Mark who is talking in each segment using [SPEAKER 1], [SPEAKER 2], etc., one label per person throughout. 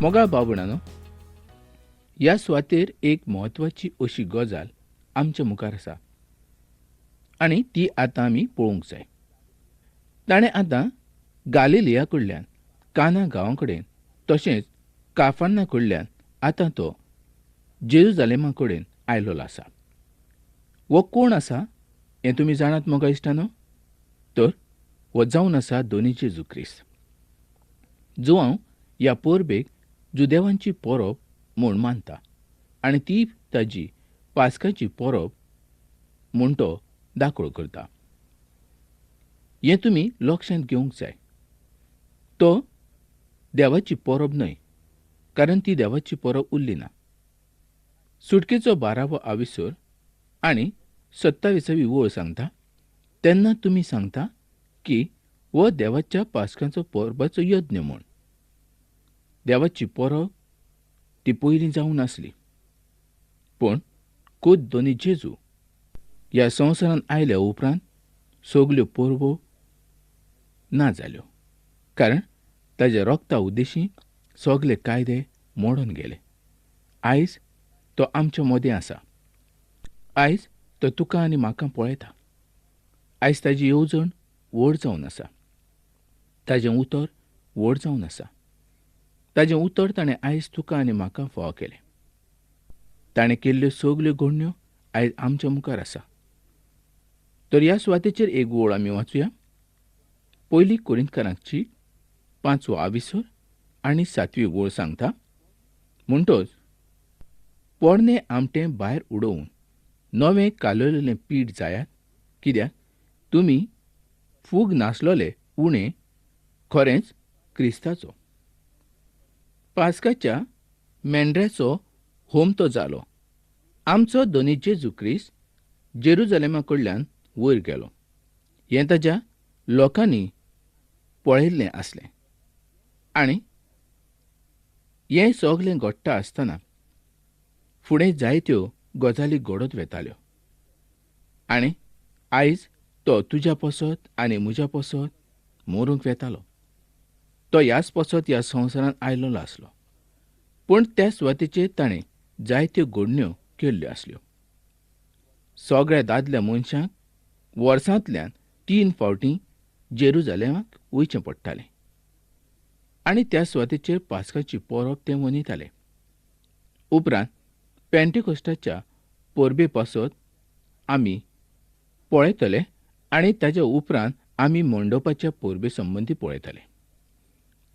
[SPEAKER 1] मोगाळ बाबुणानो, ह्या सुवातेर एक म्हत्वाची अशी गजाल आमच्या मुखार आसा आनी ती आतां आमी पळोवंक जाय. ताणें आतां गालिलिया कडल्यान काना गांवा कडेन तशेंच काफार्ना कडल्यान आतां तो जेरुजालेमा कडेन आयलोलो आसा. हो कोण आसा हें तुमी जाणात मोगा इश्टानो? तर हो जावन आसा दोनी जेजू क्रिस्त. जुवांव ह्या परबेक जुदेवांची परब म्हूण मानता आनी ती ताजी पास्काची परब म्हूण तो दाखोळ करता. हें तुमी लक्षांत घेवंक जाय. तो देवाची परब न्हय, कारण ती देवाची परब उरली ना. सुटकेचो 12वो आविसर आनी 27वी ओळ सांगता, तेन्ना तुमी सांगता की हो देवाच्या पास्काचो परबाचो यज्ञ म्हूण. देवाची परब ती पयलीं जावन आसली, पूण खुद दोनी जेजू ह्या संवसारांत आयल्या उपरांत सगल्यो परबो ना जाल्यो, कारण ताज्या रोगता उद्देशी सगले कायदे मोडून गेले. आयज तो आमच्या मदें आसा. आयज तो तुका आनी म्हाका पळयता. आयज ताजी येवजण व्हड जावन आसा. ताजें उतर व्हड जावन आसा. ताजें उतर ताणें आयज तुका आनी म्हाका फावो केलें. ताणें केल्ल्यो सगल्यो घडण्यो आयज आमच्या मुखार आसा. तर ह्या सुवातेचेर एक ओळ आमी वाचुया. पयली कोरिंतकारांची 5वो आविसर आनी 7वी ओळ सांगता, म्हणटच पोरणें आमटें भायर उडोवन नवें कालयलेलें पीठ जायात, कित्याक तुमी फूग नासलोले उणें खरेंच क्रिस्ताचो. पास्काच्या मेंढऱ्याचो होम तो जालो. आमचो दोनी जेजू क्रिस्त जेरुजालेमा कडल्यान वयर गेलो हें ताज्या लोकांनी पळयल्लें आसलें. आनी हें सगलें घडटा आसतना फुडें जायत्यो गजाली घडत वेताल्यो. आनी आयज तो तुज्या पसत आनी म्हज्या पसत मरूंक वेतालो. तो ह्याच पसत ह्या संवसारांत आयलोलो आसलो, पूण त्या सुवातेचेर ताणें जायत्यो घडण्यो केल्ल्यो आसल्यो. सगळ्या दादल्या मनशांक वर्सांतल्यान 3 फावटीं जेरुजालेमाक वयचें पडटालें आनी त्या सुवातेचेर पास्काची परब ते मनयताले. उपरांत पेंटेकोस्टाच्या परबे पासत आमी पळयतले आनी ताज्या उपरांत आमी मंडपाच्या परबे संबंदी पळयतले.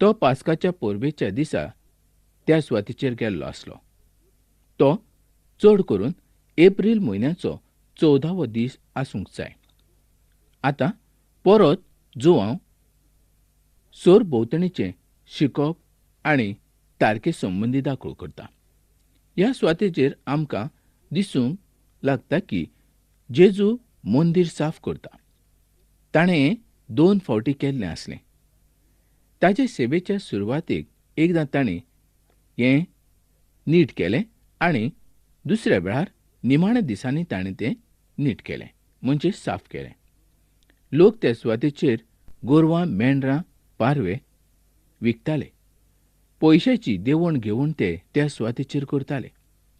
[SPEAKER 1] तो पास्काच्या परबेच्या दिसा त्या सुवातेचेर गेल्लो आसलो. तो चड करून एप्रील म्हयन्याचो 14वो दीस आसूंक जाय. आतां परत जुवांव सरभोंवतणीचें शिकप आनी तारखे संबंदी दाखल करता. ह्या सुवातेचेर आमकां दिसूंक लागता की जेजू मंदीर साफ करता. ताणें 2 फावटी केल्लें आसलें. ताजे सेवेच्या सुरवातेक एकदां ताणें हें नीट केलें आनी दुसऱ्या वेळार निमाण्या दिसांनी ताणें तें नीट केलें, म्हणजे साफ केलें. लोक त्या सुवातेचेर गोरवां, मेंढरां, पारवे विकताले. पयशाची देवण घेवण ते त्या सुवातेचेर करताले,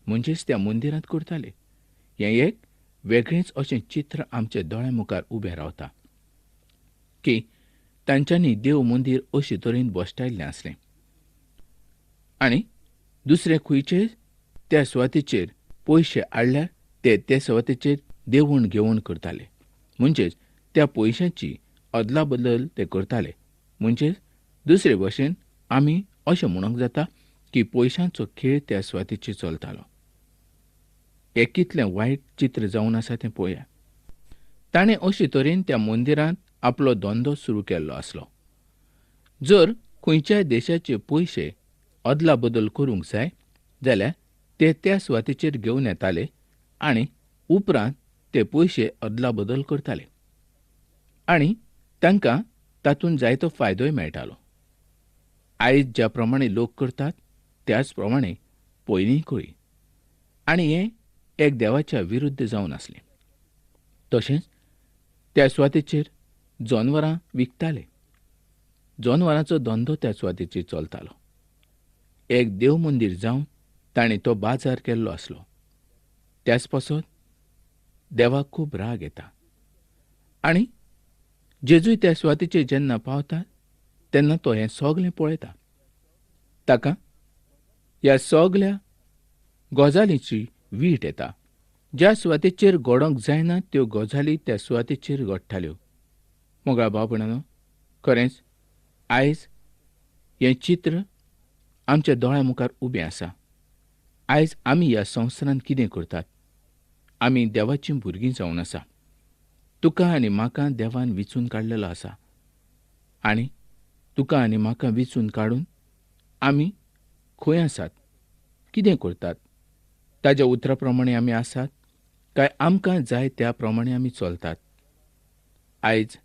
[SPEAKER 1] म्हणजेच त्या मंदिरांत करताले. हें एक वेगळेंच अशें चित्र आमच्या दोळ्यां मुखार उबें रावता की तांच्यांनी देव मंदीर अशे तरेन बसटायल्लें आसलें आनी दुसरे खंयचे त्या सुवातेचेर पयशे हाडल्यार ते त्या सुवातेचेर देवण घेवण करताले, म्हणजेच त्या पयशांची अदला बदल ते करताले. म्हणजेच दुसरे भाशेन आमी अशें म्हणूंक जाता की पयशांचो खेळ त्या सुवातेचेर चलतालो. हें कितलें वायट चित्र जावन आसा तें पळया. ताणें अशे तरेन त्या मंदिरांत आपलो धंदो सुरू केल्लो आसलो. जर खंयच्याय देशाचे पयशे अदला बदल करूंक जाय जाल्यार ते त्या सुवातेचेर घेवन येताले आनी उपरांत ते पयशे अदला बदल करताले आनी तांकां तातूंत जायतो फायदोय मेळटालो. आयज ज्या प्रमाणे लोक करतात त्याच प्रमाणे पयलीं करी आनी हें एक देवाच्या विरुद्ध जावन आसलें. तशेंच त्या सुवातेचेर जनवरां विकताले. जनवरांचो धंदो त्या सुवातेचेर चलतालो. एक देव मंदीर जावन ताणें तो बाजार केल्लो आसलो. त्याच पासत देवाक खूब राग येता आनी जेजूय त्या सुवातेचेर जेन्ना पावता तेन्ना तो हें सगलें पळयता. ताका ह्या सगल्या गजालींची वीट येता. ज्या सुवातेचेर घडोवंक जायना त्यो गजाली त्या सुवातेचेर घडटाल्यो. मोगाळ भाव भयणांनो, खरेंच आयज हें चित्र आमच्या दोळ्यां मुखार उबें आसा. आयज आमी ह्या संवसारांत कितें करतात? आमी देवाचीं भुरगीं जावन आसा. तुका आनी म्हाका देवान विचून काडलेलो आसा आनी तुका आनी म्हाका विचून काडून आमी खंय आसात, कितें करतात? ताज्या उतरा प्रमाणे आमी आसात काय आमकां जाय त्या प्रमाणे आमी चलतात? आयज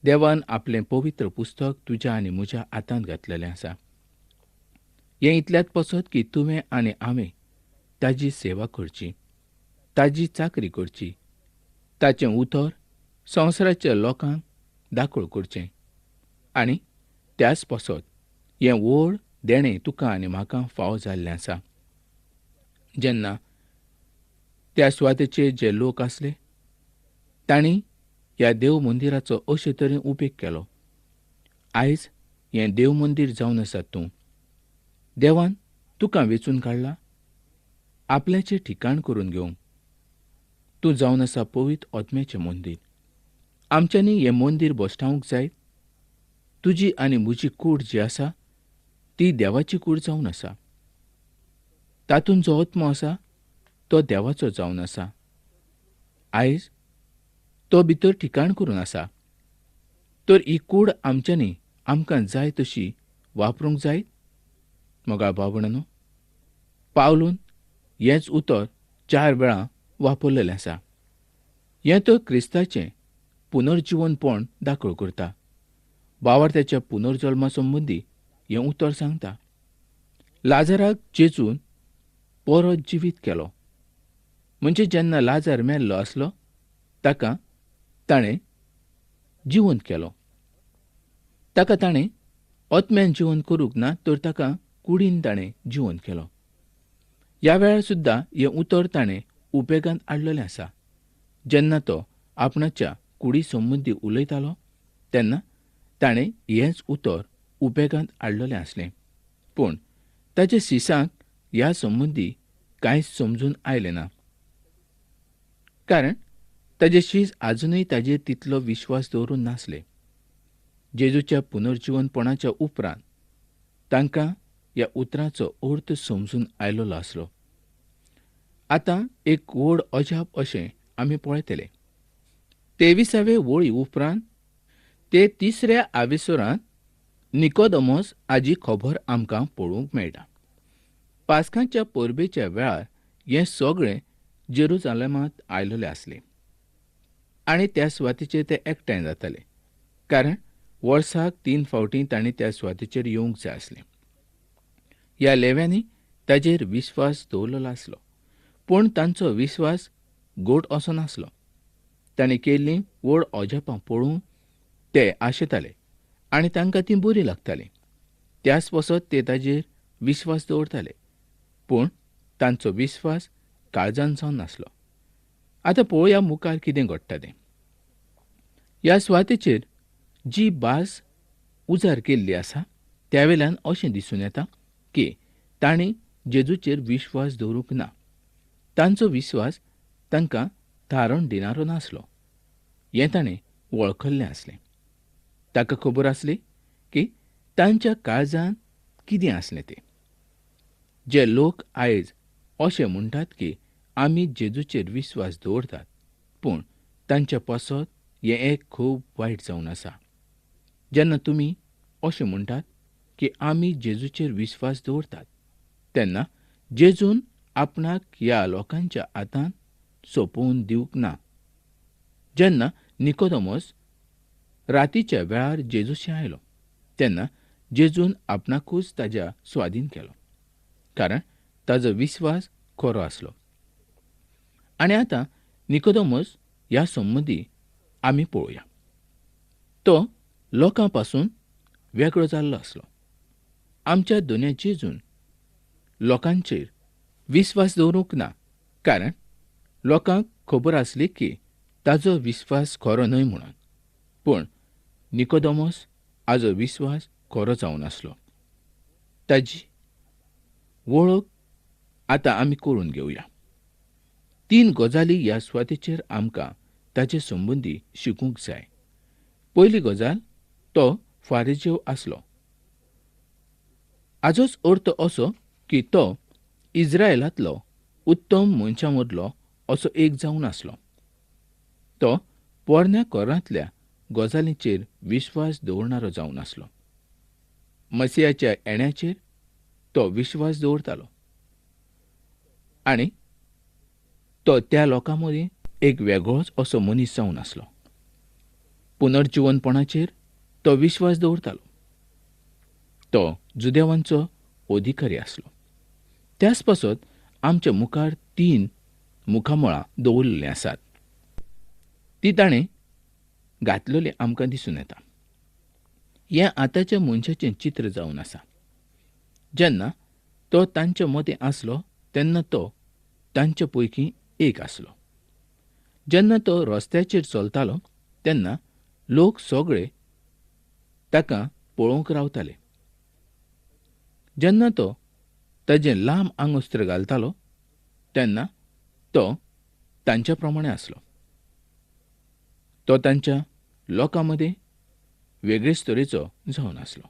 [SPEAKER 1] देवान आपलें पवित्र पुस्तक तुज्या आनी म्हज्या हातांत घातलेलें आसा. हें इतल्यात पसत की तुवें आनी हांवें ताजी सेवा करची, ताजी चाकरी करची, ताचें उतर संवसाराच्या लोकांक दाखल करचें आनी त्याच पसत हें व्हड देणें तुका आनी म्हाका फावो जाल्लें आसा. जेन्ना त्या सुवातेचेर जे लोक आसले तांणी ह्या देव मंदिराचो अशे तरेन उपेग केलो. आयज हें देव मंदीर जावन आसा तूं. देवान तुका वेंचून काडला आपल्याचें ठिकाण करून घेवंक. तूं जावन आसा पवित्र आत्म्याचें मंदीर. आमच्यांनी हें मंदीर बसठावंक जाय. तुजी आनी म्हजी कूड जी आसा ती देवाची कूड जावन आसा. तातूंत जो आत्मो आसा तो देवाचो जावन आसा. आयज तो भितर ठिकाण करून आसा. तर ही कूड आमच्यांनी आमकां जाय तशी वापरूंक जाय. मोगाळ भाव भयणांनो, पावलून हेंच उतर 4 वेळां वापरलेलें आसा. हें तर क्रिस्ताचें पुनर्जिवनपण दाखल करता. भावार्थ्याच्या पुनर्जल्मा संबंदी हें उतर सांगता. लाजाराक जेजून परत जिवीत केलो. म्हणजे जेन्ना लाजार मेल्लो आसलो ताका ताणें जिवंत केलो. ताका ताणें आत्म्यान जिवंत करूंक ना तर ताका कुडीन ताणें जिवंत केलो. ह्या वेळार सुद्दां हें उतर ताणें उपेगांत हाडलेलें आसा. जेन्ना तो आपणाच्या कुडी संबंदी उलयतालो तेन्ना ताणें हेंच उतर उपेगांत हाडलेलें आसलें. पूण ताच्या शिसांक ह्या संबंदी कांयच समजून आयलें ना, कारण ताजे शीस आजुनूय ताजेर तितलो विश्वास दवरून नासले. जेजूच्या पुनर्जिवनपणाच्या उपरांत तांकां ह्या उतराचो अर्थ समजून आयलेलो आसलो. आतां एक व्हड अजाप अशें आमी पळयतले. 23वे वळी उपरांत ते तिसऱ्या आवेसरांत निकोदमोस हाजी खबर आमकां पळोवंक मेळटा. पास्काच्या परबेच्या वेळार हें सगळें जेरुजालेमांत आयलेले आसले आनी त्या सुवातेचेर ते एकठांय जाताले, कारण वर्साक 3 फावटीं तांणी त्या सुवातेचेर येवंक जाय आसलें. ह्या लेव्यांनी ताजेर विस्वास दवरलेलो आसलो, पूण तांचो विस्वास गोट असो नासलो. तांणी केल्लीं व्हड अजापां पळोवन ते आशेताले आनी तांकां तीं बरीं लागतालीं. त्याच पसत ते ताजेर विस्वास दवरताले, पूण तांचो विस्वास काळजान जावन नासलो. आतां पळोवया मुखार कितें घडटा तें. ह्या सुवातेचेर जी भास उजार केल्ली आसा त्या वेल्यान अशें दिसून येता की तांणी जेजूचेर विश्वास दवरूंक ना. तांचो विस्वास तांकां थारण दिणारो नासलो हें ताणें वळखल्लें आसलें. ताका खबर आसली की तांच्या काळजांत कितें आसलें तें. जे लोक आयज अशें म्हणटात की आमी जेजूचेर विस्वास दवरतात, पूण तांच्या पासत हें एक खूब वायट जावन आसा. जेन्ना तुमी अशें म्हणटात की आमी जेजूचेर विस्वास दवरतात तेन्ना जेजून आपणाक ह्या लोकांच्या हातांत सोंपोवन दिवंक ना. जेन्ना निकोदमोस रातीच्या वेळार जेजूशी आयलो तेन्ना जेजून आपणाकूच ताज्या स्वाधीन केलो, कारण ताजो विस्वास खरो आसलो. आनी आतां निकोदमोस ह्या संबंदी आमी पळोवया. तो लोकां पासून वेगळो जाल्लो आसलो. आमच्या दोनया जेजून लोकांचेर विस्वास दवरूंक ना, कारण लोकांक खबर आसली की ताजो विस्वास खरो न्हय म्हणून. पूण निकोदेमस हाजो विस्वास खरो जावन आसलो. ताजी वळख आतां आमी करून घेवया. 3 गजाली ह्या सुवातेचेर आमकां ताजे संबंदी शिकूंक जाय. पयली गजाल, तो फारिजेव आसलो. हाजोच अर्थ असो की तो इस्रायलांतलो उत्तम मनशां मदलो असो एक जावन आसलो. तो पोरण्या कोरांतल्या गजालींचेर विश्वास दवरणारो जावन आसलो. मसियाच्या येण्याचेर तो विश्वास दवरतालो आनी तो त्या लोकां मदीं एक वेगळोच असो मनीस जावन आसलो. पुनर्जिवनपणाचेर तो विश्वास दवरतालो. तो जुदेवांचो अधिकारी आसलो. त्याच पासत आमच्या मुखार 3 मुखामळां दवरलेलीं आसात, ती ताणें घातलेली आमकां दिसून येता. हें आतांच्या मनशाचें चित्र जावन आसा. जेन्ना तो तांच्या मदें आसलो तेन्ना तो तांचे पैकी एक आसलो. जेन्ना तो रस्त्याचेर चलतालो तेन्ना लोक सगळे ताका पळोवंक रावताले. जेन्ना तो ताजें लांब आंगवस्त्र घालतालो तेन्ना तो तांच्या प्रमाणे आसलो. तो तांच्या लोकां मदें वेगळेच तरेचो जावन आसलो.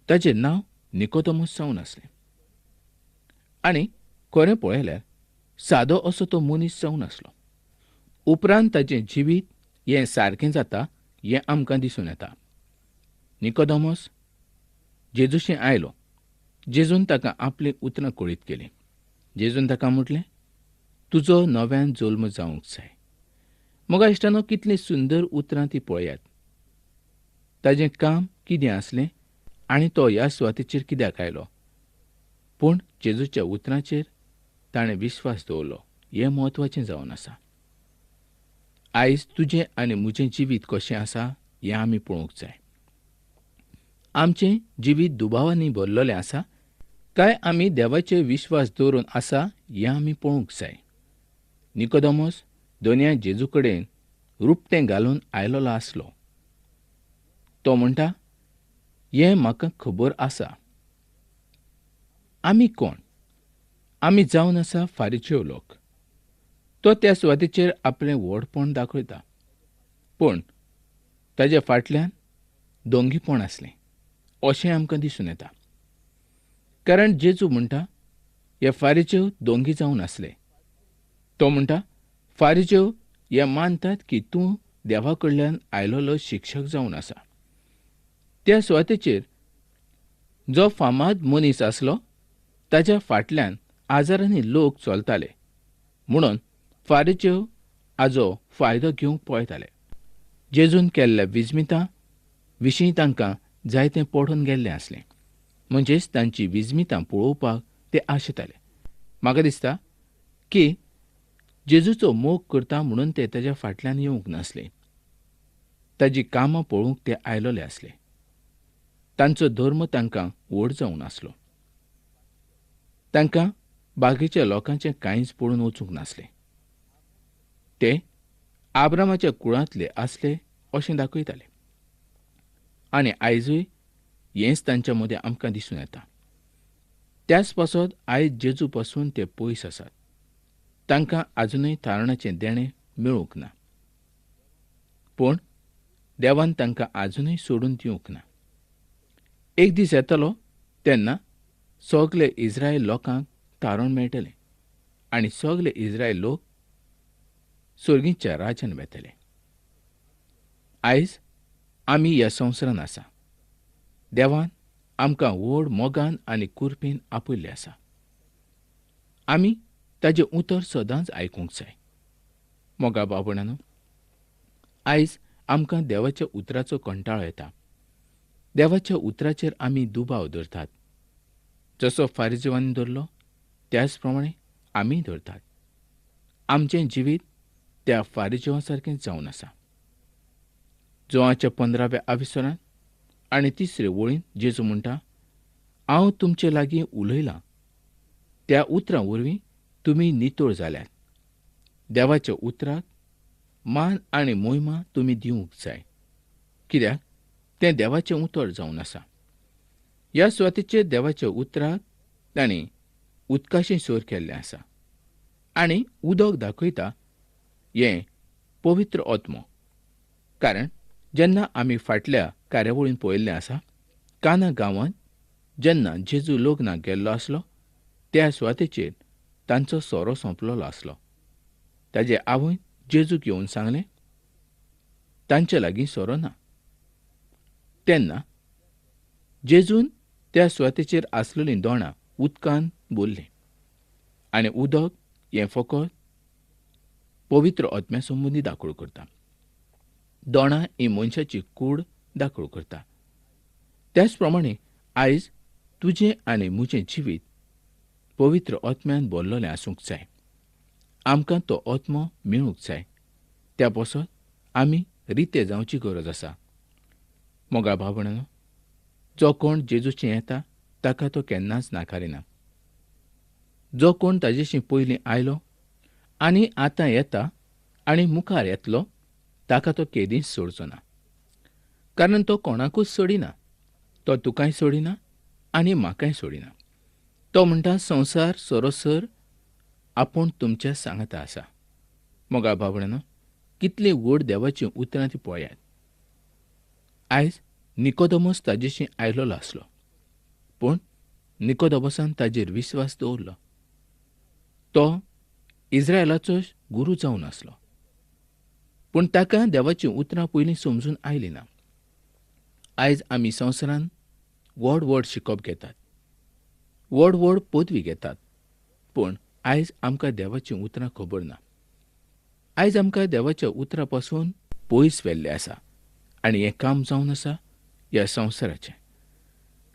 [SPEAKER 1] ताचें नांव निकोदेमस जावन आसलें आनी खरें पळयल्यार सादो असो तो मनीस जावन आसलो. उपरांत ताचें जिवीत हें सारकें जाता हें आमकां दिसून येता. निकोदेमस जेजूशी आयलो. जेजून ताका आपलीं उतरां कळीत केलीं. जेजून ताका म्हटलें, तुजो नव्यान जल्म जावंक जाय. मोगा इश्टांनो, कितलीं सुंदर उतरां ती पळयात. ताजें काम कितें आसलें आनी तो ह्या सुवातेचेर कित्याक आयलो, पूण जेजूच्या उतरांचेर ताणें विश्वास दवरलो हें म्हत्वाचें जावन आसा. आयज तुजें आनी म्हजें जिवीत कशें आसा हें आमी पळोवंक जाय. आमचें जिवीत दुबावांनी भरलेलें आसा काय आमी देवाचेर विश्वास दवरून आसा हें आमी पळोवंक जाय. निकोदेमस दोनया जेजू कडेन रुपटें घालून आयलेलो आसलो. तो म्हणटा, हें म्हाका खबर आसा. आमी कोण? आमी जावन आसा फारिजेव लोक. तो त्या सुवातेचेर आपलें व्हडपण दाखयता, पूण ताज्या फाटल्यान दोंगीपण आसलें अशें आमकां दिसून येता. कारण जेजू म्हणटा, हे फारिजेव दोंगी जावन आसले. तो म्हणटा, फारिजेव हे मानतात की तूं देवा कडल्यान आयलेलो शिक्षक जावन आसा. त्या सुवातेचेर जो फामाद मनीस आसलो ताज्या फाटल्यान हजारांनी लोक चलताले, म्हणून फारिजेव हाजो फायदो घेवंक पळयताले. जेजून केल्ल्या विजमितां विशीं तांकां जायतें पडून गेल्लें आसलें, म्हणजेच तांची विजमितां पळोवपाक ते आशेताले. म्हाका दिसता की जेजूचो मोग करता म्हणून ते ताज्या फाटल्यान येवंक नासले. ताजी कामां पळोवंक ते आयलेले आसले. तांचो धर्म तांकां व्हड जावन आसलो. तांकां बाकीच्या लोकांचें कांयच पळोवन वचूंक नासलें. ते आब्रामाच्या कुळांतले आसले अशें दाखयताले आनी आयजूय हेंच तांच्या मदें आमकां दिसून येता. त्याच पासत आयज जेजू पासून ते पयस आसात. तांकां आजुनूय तारणाचें देणें मेळूंक ना, पूण देवान तांकां आजुनूय सोडून दिवंक ना. एक दीस येतलो तेन्ना सगले इस्रायल लोकांक तारण मेळटलें आनी सगले इस्रायल लोक सर्गीच्या राज्यान वेतले. आयज आमी ह्या संवसारान आसा. देवान आमकां व्हड मोगान आनी कुरपेन आपयल्लें आसा. आमी ताजें उतर सदांच आयकूंक जाय. मोगा बाबणानो, आयज आमकां देवाच्या उतराचो कंटाळो येता. देवाच्या उतराचेर आमी दुबाव धरतात. जसो फारिजेवांनी धरलो त्याच प्रमाणे आमी धरतात. आमचें जिवीत त्या फारिजेवां सारकें जावन आसा. जोवाच्या 15व्या आविसरांत आनी 3रे वळींत जेजू म्हणटा, हांव तुमचे लागीं उलयलां त्या उतरां वरवीं तुमी नितळ जाल्यात. देवाच्या उतराक मान आनी मोहिमा तुमी दिवंक जाय, कित्याक तें देवाचें उतर जावन आसा. ह्या सुवातेचेर देवाच्या उतराक तांणी उदकाशी सर केल्लें आसा आनी उदक दाखयता हें पवित्र आत्मो. कारण जेन्ना आमी फाटल्या कार्यावळीन पळयल्लें आसा, काना गांवांत जेन्ना जेजू लग्नाक गेल्लो आसलो त्या सुवातेचेर तांचो सोरो सोंपलेलो आसलो. ताजे आवयन जेजूक येवन सांगलें, तांचे लागीं सोरो ना. तेन्ना जेजून त्या सुवातेचेर आसलेलीं दोणां उदकान भरलीं आनी उदक हें फकत पवित्र आत्म्या संबंदी दाखोवण करता. दोणां ही मनशाची कूड दाखोवण करता. त्याच प्रमाणे आयज तुजें आनी म्हजें जिवीत पवित्र आत्म्यान भरलेलें आसूंक जाय. आमकां तो आत्मो मेळूंक जाय. त्या पासत आमी रिते जावची गरज आसा. मोगा भाव-भयणांनो, जो कोण जेजूचे येता ताका तो केन्नाच नाकारिना. जो कोण ताजेशी पयलीं आयलो आनी आतां येता आनी मुखार येतलो ताका तो केदींच सोडचो ना. कारण तो कोणाकूच सोडिना. तो तुकाय सोडिना आनी म्हाकाय सोडिना. तो म्हणटा, संवसार सरोसर आपूण तुमच्या सांगाता आसा. मोगा भाव-भयणांनो, कितलीं व्हड देवाचीं उतरां ती पळयात. आयज निकोदमस ताजेशी आयलेलो आसलो, पूण निकोदमसान ताजेर विस्वास दवरलो. तो इस्रायलाचो गुरू जावन आसलो, पूण ताका देवाचीं उतरां पयलीं समजून आयलीं ना. आयज आमी संवसारांत व्हड व्हड शिकप घेतात, व्हड व्हड पदवी घेतात, पूण आयज आमकां देवाचीं उतरां खबर ना. आयज आमकां देवाच्या उतरां पासून पयस व्हेल्लें आसा आनी हें काम जावन आसा ह्या संवसाराचें.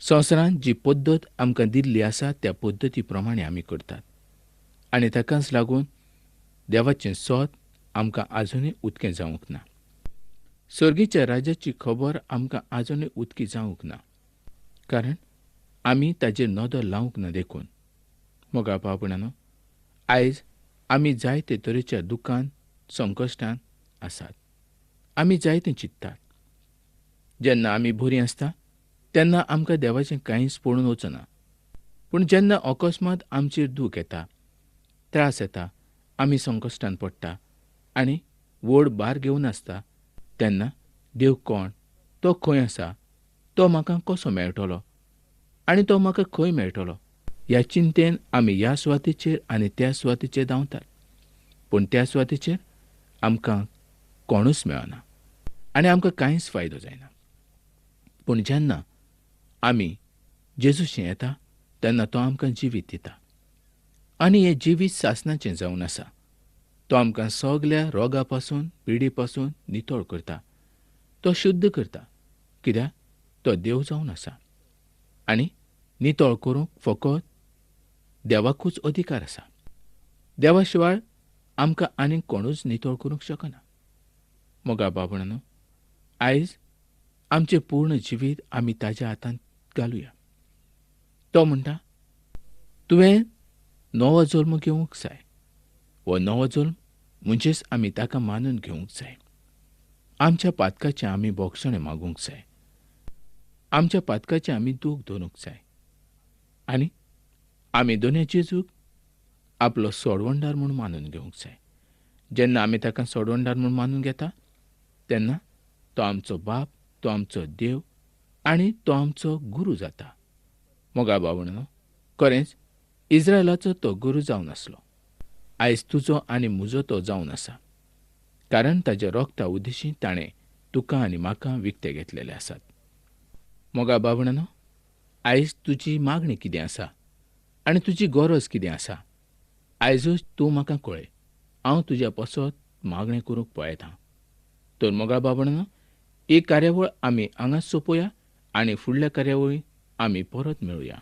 [SPEAKER 1] संवसारांत जी पद्दत आमकां दिल्ली आसा त्या पद्दती प्रमाणे आमी करतात आनी ताकाच लागून देवाचें सोद आमकां आजुनूय उदकें जावंक ना. सर्गीच्या राज्याची खबर आमकां आजुनूय उदकी जावंक ना, कारण आमी ताजेर नदर लावंक ना. देखून मोगा भाव-भयणांनो, आयज आमी जायते तरेच्या दुखान संकश्टान आसात. आमी जायतें चिंततात. जेन्ना आमी बरीं आसता तेन्ना आमकां देवाचें कांयच पडून वचना, पूण जेन्ना अकस्मात आमचेर दूख येता, त्रास येता, आमी संकश्टान पडटा आनी व्हड भार घेवन आसता, तेन्ना देव कोण, तो खंय आसा, तो म्हाका कसो मेळटलो आनी तो म्हाका खंय मेळटलो ह्या चिंतेन आमी ह्या सुवातेचेर आनी त्या सुवातेचेर धांवतात. पूण त्या सुवातेचेर आमकां कोणूच मेळना आनी आमकां कांयच फायदो जायना. पूण जेन्ना आमी जेजूशी येता तेन्ना तो आमकां जिवीत दिता आनी हें जिवीत सासणाचें जावन आसा. तो आमकां सगल्या रोगा पासून, पिडी पासून नितळ करता. तो शुद्ध करता, कित्याक तो देव जावन आसा आनी नितळ करूंक फकत देवाकूच अधिकार आसा. देवा शिवाय आमकां आनीक कोणूच नितळ करूंक शकना. मोगा भाव-भयणांनो, आयज आमचें पूर्ण जिवीत आमी ताज्या हातांत घालुया. तो म्हणटा, तुवें नवो जल्म घेवंक जाय. हो नवो जल्म म्हणजेच आमी ताका मानून घेवंक जाय. आमच्या पातकाचें आमी बोगसणें मागूंक जाय. आमच्या पातकाचें आमी दूख धरूंक जाय आनी आमी दोनूय जेजूक आपलो सोडवणदार म्हूण मानून घेवंक जाय. जेन्ना आमी ताका सोडवणदार म्हूण मानून घेता तेन्ना तो आमचो बाप, तो आमचो देव आनी तो आमचो गुरू जाता. मोगा भाव-भयणांनो, खरेंच इस्रायलाचो तो गुरू जावन आसलो. आयज तुजो आनी म्हजो तो जावन आसा, कारण ताज्या रोगता उद्देशी ताणें तुका आनी म्हाका विकते घेतलेले आसात. मोगा भाव-भयणांनो, आयज तुजी मागणी कितें आसा आनी तुजी गरज कितें आसा आयजूच तूं म्हाका कळय. हांव तुज्या पासत मागणें करूंक पळयतां. तर मोगा भाव-भयणांनो, ही कार्यावळ आमी हांगाच सोंपोवया आनी फुडल्या कार्यावळी आमी परत मेळुया.